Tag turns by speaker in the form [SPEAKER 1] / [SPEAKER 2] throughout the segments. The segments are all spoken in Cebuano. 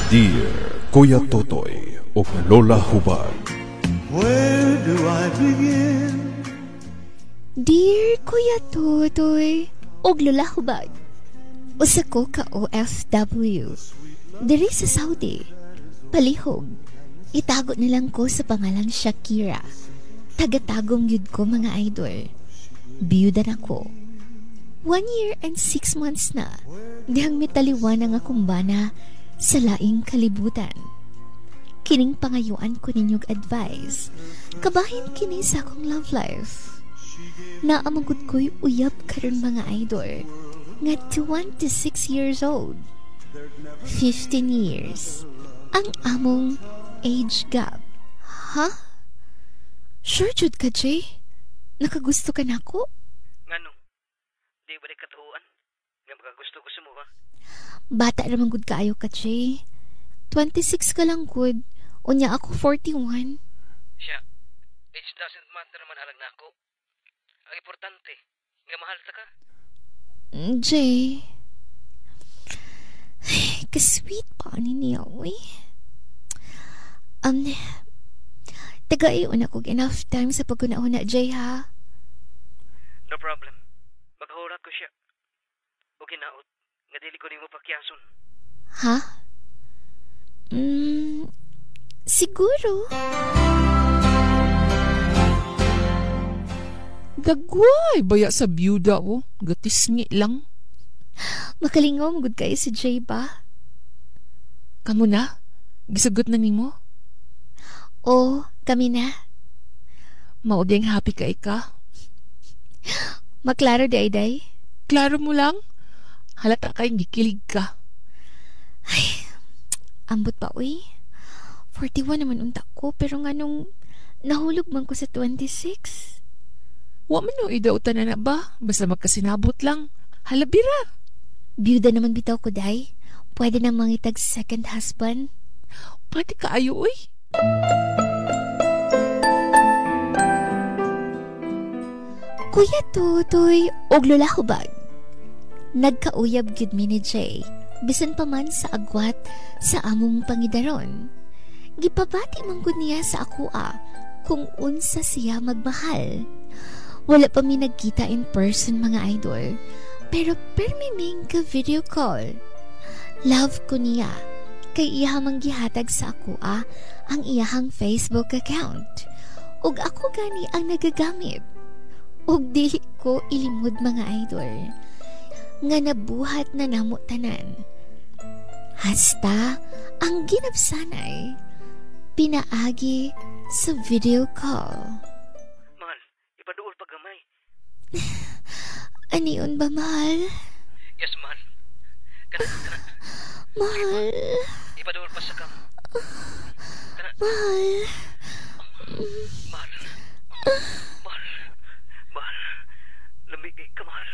[SPEAKER 1] Dear Kuya Totoy ug Lola Hubag.
[SPEAKER 2] Where do I begin?
[SPEAKER 3] Dear Kuya Totoy ug Lola Hubag. Usa ko ka OFW. Diri sa Saudi. Palihog. Itago na lang ko sa pangalang Shakira. Tagatagong yud ko, mga idol. Biyuda na ko. 1 year and 6 months na. Dihang mitaliwan ang akong bana sa laing kalibutan. Kining pangayuan ko ninyog advice. Kabahin kini sa akong love life. Naamagod ko'y uyab karon, mga idol. Nga 26 years old. 15 years ang among age gap. Ha? Sure jud ka, Jay? Nakagusto ka na ako?
[SPEAKER 4] Ngano? Di ba di katuoan nga makagusto ko sa imo, ha?
[SPEAKER 3] Bata naman gud kaayo ka, Jay. 26 ka lang gud. Unya ako 41.
[SPEAKER 4] Siya, age doesn't matter man alang nako. Ang importante, nga mahal ta ka.
[SPEAKER 3] Jay. Ay, ka-sweet pa ni niya, uy. Tagaiyon ako enough time sa paguna-una, Jay, ha?
[SPEAKER 4] No problem. Maghurat ko siya. O ginaot, nga dili ko nimo pakyason.
[SPEAKER 3] Ha? Siguro.
[SPEAKER 5] Dagway, baya sa byuda, oh. Gatisngi lang.
[SPEAKER 3] Makalingaw magud kayo si Jay ba?
[SPEAKER 5] Kamo na? Gisagot na nimo?
[SPEAKER 3] Oo, kami na.
[SPEAKER 5] Mao ding happy kay ka?
[SPEAKER 3] Maklaro di ay day.
[SPEAKER 5] Klaro mo lang? Halata kay gikilig ka.
[SPEAKER 3] Ay, ambot pa uy. 41 naman unta ko pero nga nung nahulog man ko sa 26.
[SPEAKER 5] Wa man no idautan na na ba? Basta magkasinabot lang. Halabira.
[SPEAKER 3] Biyuda naman bitaw ko, day. Pwede na mangitag second husband.
[SPEAKER 5] Pwede ka ayo, uy.
[SPEAKER 3] Kuya Totoy, og Lola Hubag. Nagkauyab gyud mi ni Jay, bisan pa man sa agwat sa among pangidaron. Gipabati man gud niya sa akoa kung unsa siya magmahal. Wala pa mi nagkita in person, mga idol, pero permi ming ka video call. Love ko niya kay iya mang gihatag sa akoa ang iyahang Facebook account. Ug ako gani ang nagagamit. Ug dili ko ilimod, mga idol, nga nabuhat na namo tanan. Hasta ang ginabsanay, pinaagi sa video call.
[SPEAKER 4] Mahal, ipaduol pa gamay.
[SPEAKER 3] Aniyon ba, mahal?
[SPEAKER 4] Yes, mahal. Kana, kana.
[SPEAKER 3] Mahal.
[SPEAKER 4] Ipaduol pa sa kam. Kana.
[SPEAKER 3] Mahal.
[SPEAKER 4] Mahal. Mahal. Mahal. Lamigay ka, mahal.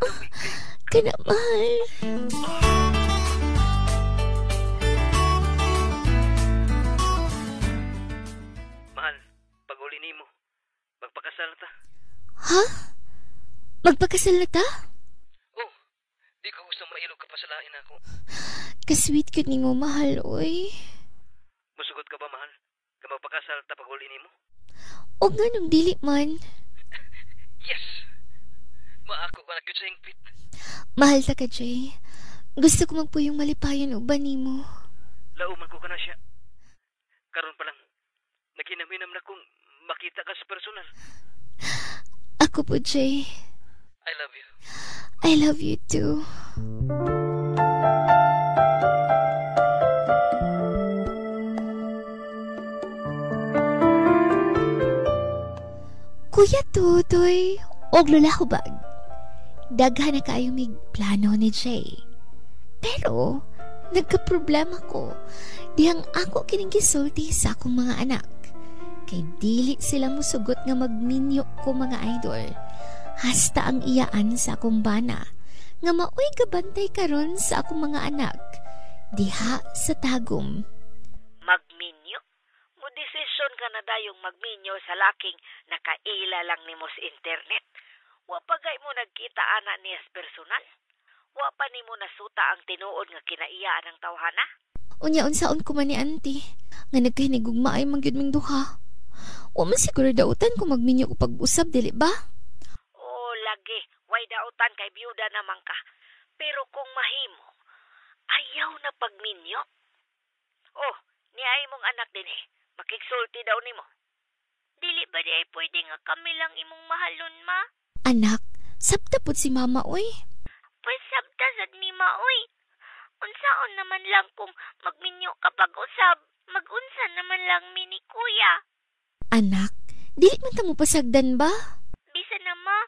[SPEAKER 4] Lamigay.
[SPEAKER 3] Kana, mahal.
[SPEAKER 4] Mahal, pag-uli nimo, magpakasal ta.
[SPEAKER 3] Ha? Magpakasal na ta?
[SPEAKER 4] Oh, di ko gusto mailog ka pa sa lain ako.
[SPEAKER 3] Kasweet cute nimo, mahal, oy.
[SPEAKER 4] Musugot ka ba, mahal? Ka magpakasal ta pag-uli nimo?
[SPEAKER 3] O nga nung dili man.
[SPEAKER 4] Yes! Maako ka na gyud sa hingpit.
[SPEAKER 3] Mahal ta ka, Jay. Gusto ko magpuyong malipayon uban nimo.
[SPEAKER 4] Lauman ko ka na siya. Karon pa lang, naghinam-hinam na kong makita ka sa personal.
[SPEAKER 3] Ako po, Jay.
[SPEAKER 4] I love you.
[SPEAKER 3] I love you too. Kuya Totoy, og Lola Hubag. Daghan na kaayo mig plano ni Jay. Pero, nagka-problema ko. Dihang ako kining gisulti sa akong mga anak. Kay dili sila musugot nga magminyo ko, mga idol. Hasta ang iyaan sa akong bana, nga maoy gabantay karon sa akong mga anak, diha sa Tagum.
[SPEAKER 6] Magminyo? Mo desisyon ka na dayong magminyo sa laking nakaila lang nimo sa internet. Wa pa gay mo nagkita ana niya sa personal. Wa pa nimo nasuta ang tinuod nga kinaiyaan ang tawhana.
[SPEAKER 3] Unya unsaon ko man ni auntie nga nagkahinigugma ay man gyud ming duha. Wa man siguro dautan kung magminyo ko pag-usab, dili ba?
[SPEAKER 6] Oo, lagi. Way dautan kay biyuda naman ka. Pero kung mahimo, ayaw na pagminyo. Oh, niay mong anak din eh. Makigsulti daw nimo.
[SPEAKER 7] Dili ba di ay pwede nga kami lang imong mahalon, ma?
[SPEAKER 3] Anak, sabta pud si mama, oy.
[SPEAKER 7] Pwes sabta sad mi, ma, oy. Unsaon naman lang kung magminyo kapag usab, magunsa naman lang mi ni kuya.
[SPEAKER 3] Anak, dili man ta mo pasagdan ba?
[SPEAKER 7] Bisa na, ma.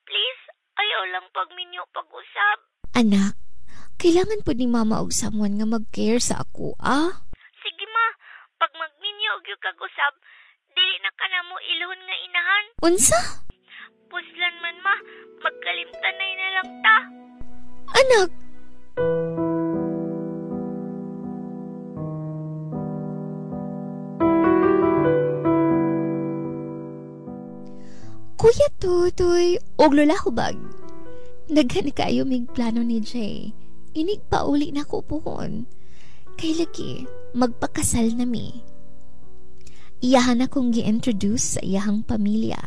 [SPEAKER 7] Please, ayaw lang pagminyo pag-usab.
[SPEAKER 3] Anak, kailangan pud ni mama og someone nga mag-care sa ako, ah?
[SPEAKER 7] Sige, ma. Pag magminyo og kag usab, dili na ka na mo ilhon nga inahan.
[SPEAKER 3] Unsa?
[SPEAKER 7] Puslan man, ma. Magkalimtanay na lang ta.
[SPEAKER 3] Anak! Kuya Totoy, og Lola Hubag. Daghan kaayo mig plano ni Jay. Inig pa uli na ko puhon. Kay lagi, magpakasal na mi. Iyahan akong gi-introduce sa iyahang pamilya.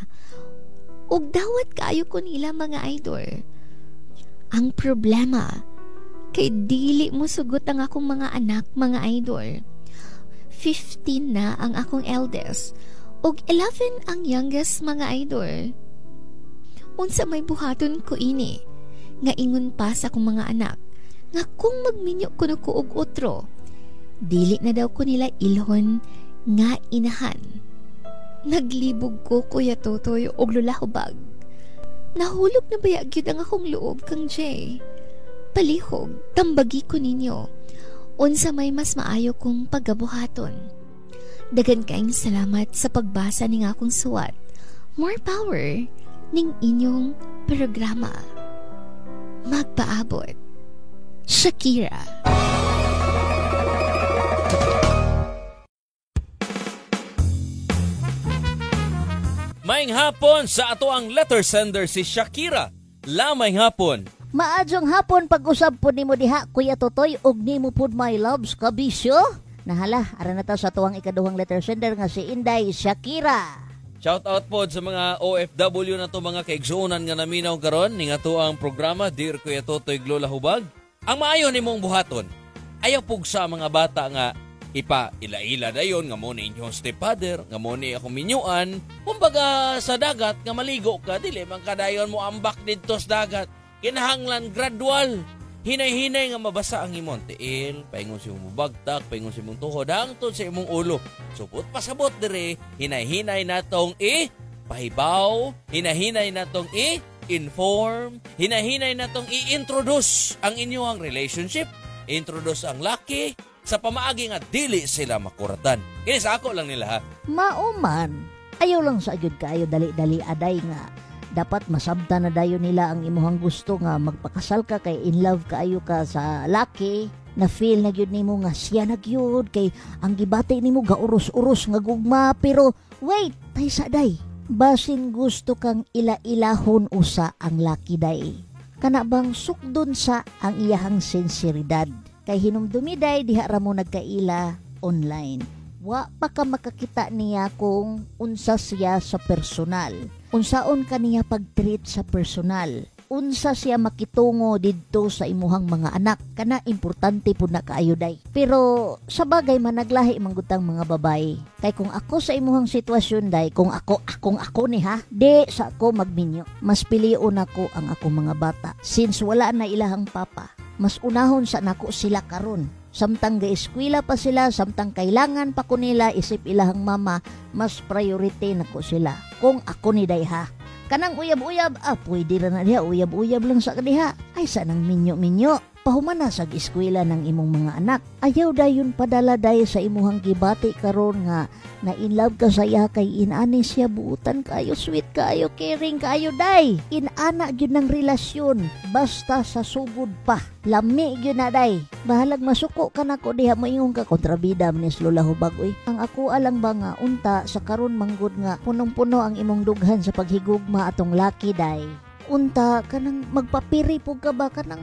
[SPEAKER 3] Ug dawat kaayo ko nila mga idol. Ang problema, kay dili mo sugot ang akong mga anak mga idol. 15 na ang akong eldest ug 11 ang youngest mga idol. Unsa may buhaton ko ini, nga ingon pa sa akong mga anak, nga kung magminyo kuno ko og otro, dili na daw ko nila ilhon nga inahan. Naglibog ko, Kuya Totoy, og Lola Hubag. Nahulog na baya gyud ang akong loob kang Jay. Palihog, tambagi ko ninyo. Unsa may mas maayo kong pagabuhaton. Daghan kaayong salamat sa pagbasa ning akong suwat. More power ning inyong programa. Magpaabot. Shakira.
[SPEAKER 8] Maayong hapon sa ato ang letter sender si Shakira. Lamay hapon.
[SPEAKER 9] Maadyong hapon pag-usab po nimo diha Kuya Totoy og nimo pud my loves kabisyo. Nahala, ara na ta sa tuwang ikaduhang letter sender nga si Inday Shakira.
[SPEAKER 8] Shout out pod sa mga OFW na to mga kaigsuonan nga naminaw karon ning ato ang programa Dear Kuya Totoy Lola Hubag. Ang maayo nimong buhaton, ayaw pugsa mga bata nga ipa ila-ila dayon nga mo ni inyong stepfather, nga mo ni akong minyuan. Kumbaga sa dagat nga maligo ka, dili man kadayon mo ambak didto sa dagat. Kinahanglan gradual. Hinay-hinay nga mabasa ang imong tiil, paingon sa imong bagtak, paingon sa imong tuhod, hangtod sa imong ulo. Supot pasabot dire, hinay-hinay natong i-pahibaw, hinay-hinay natong i-inform, hinay-hinay natong i-introduce ang inyong relationship, introduce ang laki, sa pamaagi nga dili sila makuratan. Kini sa ako lang nila ha.
[SPEAKER 9] Mauman, ayaw lang sa agyod kaayo dali-dali aday nga. Dapat masabta na dayon nila ang imuhang gusto nga magpakasal ka kay in love kaayo ka sa laki. Na feel na gyud nimo nga siya na gyud kay ang gibati nimo gauros-uros nga gugma, pero wait, tay sa day. Basin gusto kang ila-ilahon usa ang laki day. Kana bang sukdon sa ang iyahang sinseridad. Kay hinumdumi day diha ra mo nagkaila online. Wa pa ka makakita niya kung unsa siya sa personal. Unsaon ka niya pag-treat sa personal. Unsa siya makitungo didto sa imuhang mga anak. Kana importante pud na kaayo day. Pero sa bagay man naglahi manggutang mga babae. Kay kung ako sa imuhang sitwasyon day, kung ako akong ako ni ha, di sa ako magminyo. Mas pilion ako ang akong mga bata. Since wala na ilahang papa, mas unahon sa nako sila karon. Samtang ga-eskwela pa sila, samtang kailangan pa ko nila isip ilahang mama, mas priority nako sila. Kung ako ni day ha. Kanang uyab-uyab, pwede ra na diha, uyab-uyab lang sa diha. Ay sa nang minyo-minyo. Pahumana sa eskwela ng imong mga anak. Ayaw dayon padala day sa imuhang gibati karon nga na in love ka sa iya kay inani siya buutan kayo, sweet kayo, caring kayo day. Inana gyud ng relasyon basta sa sugod pa. Lami gyud na day. Bahalag masuko ka nako diha moingon ka kontrabida man ni Lola Hubag oy. Ang ako alang ba nga unta sa karon manggod nga punong-puno ang imong dughan sa paghigugma atong laki day. Unta kanang magpapiri pug ka ba kanang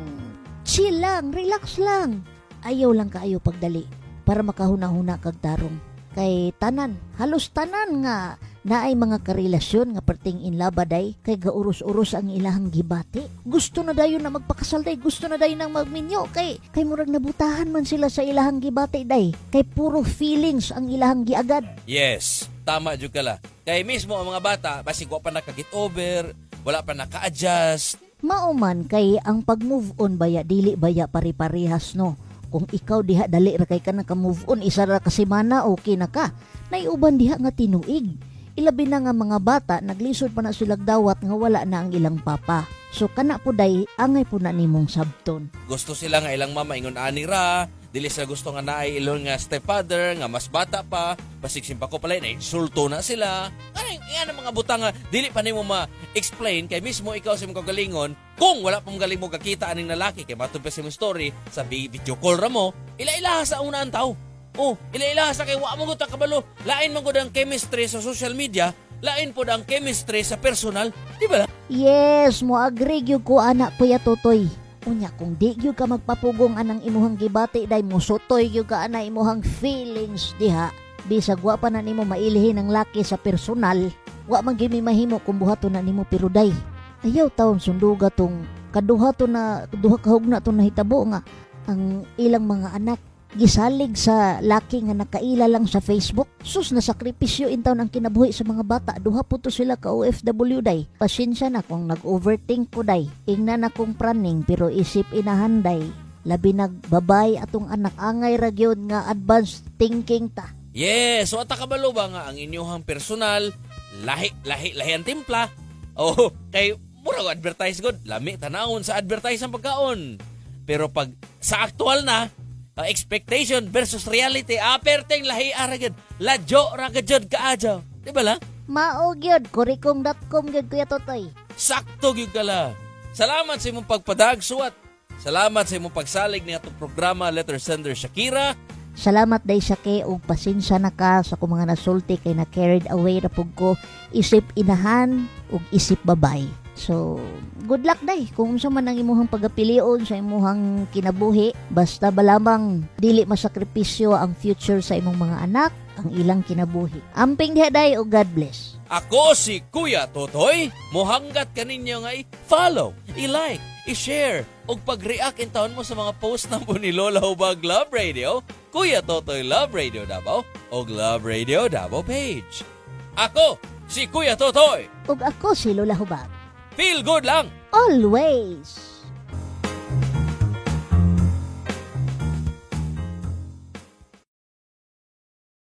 [SPEAKER 9] chill lang, relax lang. Ayaw lang kaayo pagdali. para makahuna-huna kag tarong. Kay tanan, halos tanan nga naay mga karelasyon nga perting in love day kay gauros-uros ang ilahang gibati. Gusto na dayon na magpakasal day, gusto na dayon nang magminyo kay murag nabutahan man sila sa ilahang gibati day. Kay puro feelings ang ilahang giagad.
[SPEAKER 8] Yes, tama jud ka la. Kay mismo ang mga bata, basig wa pa naka-get over, wala pa naka-adjust.
[SPEAKER 9] Mao man kay ang pag-move on baya dili baya pare-parehas, no. Kung ikaw diha dali ra kay ka naka-move on, isa ra ka semana, okay na ka. Naiuban diha nga tinuig. Ilabi na nga mga bata naglisod pa na silag dawat nga wala na ang ilang papa. So kana po day, angay po na nimong sabton.
[SPEAKER 8] Gusto sila nga ilang mama ingon ani ra, dili sila gusto nga naay ilon nga stepfather nga mas bata pa, basig simpa ko pala na insulto na sila. Ano yan ang mga butang nga dili pa nimo ma-explain kay mismo ikaw sa imong kagalingon kung wala pa galing mo kakita aning lalaki kay matud pa sa imong story sa video call ra mo, ila-ilaha sa una ang tao. Oh, ila-ilaha sa kay wa mo gud kabalo. Lain man gud ang chemistry sa social media, lain pod ang chemistry sa personal, di ba?
[SPEAKER 9] Yes, mo agree gyud ko ana, Kuya Totoy. Unya kung di gyud ka magpapugong anang imuhang gibati day, musutoy gyud ka ana imuhang feelings diha. Bisag wa pa na nimo mailihin ang laki sa personal, wa man gyud may mahimo kung buhaton na nimo, pero day, ayaw taon sunduga tong kaduha to na duha ka hugna to nahitabo nga ang ilang mga anak gisalig sa laki nga nakaila lang sa Facebook. Sus, nasakripisyo intawon ang kinabuhi sa mga bata. Duha po to sila ka OFW day. Pasensya na kung nag-overthink ko day. Ingna na kong praning pero isip inahan day. Labi nag babay atong anak, angay ra gyud nga advanced thinking ta.
[SPEAKER 8] Yes, so ata kabalo ba nga ang inyuhang personal lahi lahi lahi ang timpla. Oh, kay murag advertise god, lami tanawon sa advertise ang pagkaon. Pero pag sa aktual na expectation versus reality, perteng lahi ara gyud. Ladyo ra gyud kaayo. Di ba lang?
[SPEAKER 9] Mao gyud, kurikong.com gyud, Kuya Totoy.
[SPEAKER 8] Sakto gyud kala. Salamat sa imong pagpadag suwat. Salamat sa imong pagsalig ni atong programa, letter sender Shakira.
[SPEAKER 9] Salamat day sa kay og pasensya na ka sa akong mga nasulti kay na carried away ra pug ko isip inahan ug isip babay. So, good luck day kung unsa man ang imuhang pagapilion sa imuhang kinabuhi, basta ba lamang dili masakripisyo ang future sa imong mga anak, ang ilang kinabuhi. Amping diha day ug God bless.
[SPEAKER 8] Ako si Kuya Totoy, mohanggat kaninyo nga i-follow, i-like, i-share, ug pag-react in taon mo sa mga post na mo ni Lola Hubag Love Radio, Kuya Totoy Love Radio Davao, ug Love Radio Davao page. Ako si Kuya Totoy.
[SPEAKER 9] Ug ako si Lola Hubag.
[SPEAKER 8] Feel good lang.
[SPEAKER 9] Always.